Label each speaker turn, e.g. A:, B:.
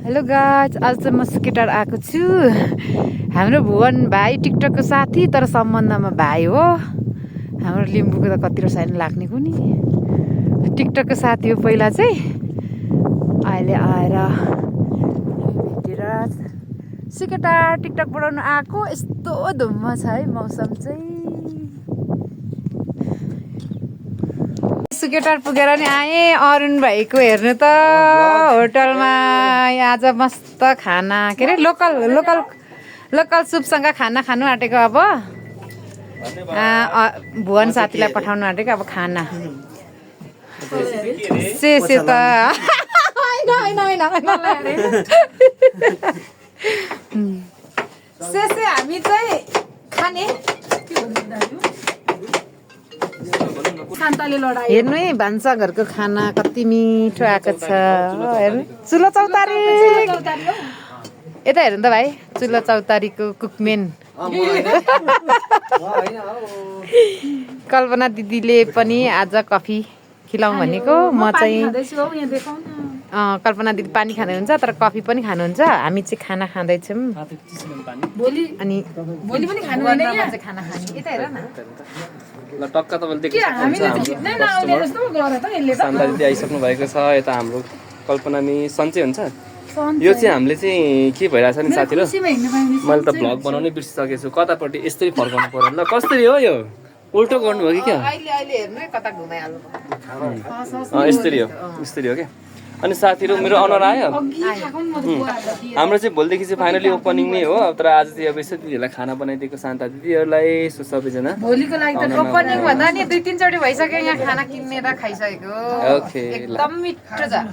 A: Hello guys, आज चाहिँ म सुकेटार आएको छु। हाम्रो भुवन भाइ टिकटकको साथी तर सम्बन्धमा भाइ हो। हाम्रो लिम्बूको त कति रसायन लाग्ने को नि टिकटकको साथी हो पहिला चाहिँ, अहिले आएर भेटेर सुकेटार टिकटक बनाउनु आएको। यस्तो धुम्म छ है मौसम चाहिँ। सुकेटार पुगेर नि आएँ अरुण भाइको हेर्नु त होटलमा। आज मस्त खाना के अरे लोकल सुपसँग खाना खानु आँटेको। अब भुवन साथीलाई पठाउनु आँटेको अब खाना। से त से हामी चाहिँ खाने हेर्नु है भान्साघरको खाना कति मिठो आएको छ। हेर्नु चुलो चौतारी यता हेर्नु त भाइ, चुलो चौतारीको कुकमेन कल्पना दिदीले पनि आज कफी खिलाउँ भनेको। म चाहिँ कल्पना दिदी पानी खानुहुन्छ तर कफी पनि खानुहुन्छ। हामी चाहिँ खाना खाँदैछौँ अनि भोलि पनि खानु खाना खाने। यता हेर न
B: ल टक्क तपाईँले देख्नुहुन्छ शान्ता दिदी आइसक्नु भएको छ। यता हाम्रो कल्पना नि सन्चै हुन्छ। यो चाहिँ हामीले चाहिँ के भइरहेछ नि साथी र मैले त भ्लग बनाउनै बिर्सिसकेको छु। कतापट्टि यस्तै फर्काउनु पर्यो। ल कसरी हो यो उल्टो गर्नु हो कि क्या? यस्तरी हो क्या। अनि साथीहरू मेरो अनुहार आयो। हाम्रो चाहिँ भोलिदेखि चाहिँ फाइनली ओपनिङ नै हो। तर आज चाहिँ अब यसो दिदीहरूलाई खाना बनाइदिएको शान्ता दिदीहरूलाई सबैजना।
A: भोलिको लागि त ओपनिङ भन्दा नि 2-3 चोटि भइसक्यो यहाँ खाना किनेर खाइसकेको।
B: ओके ल
A: एकदम मिठो छ।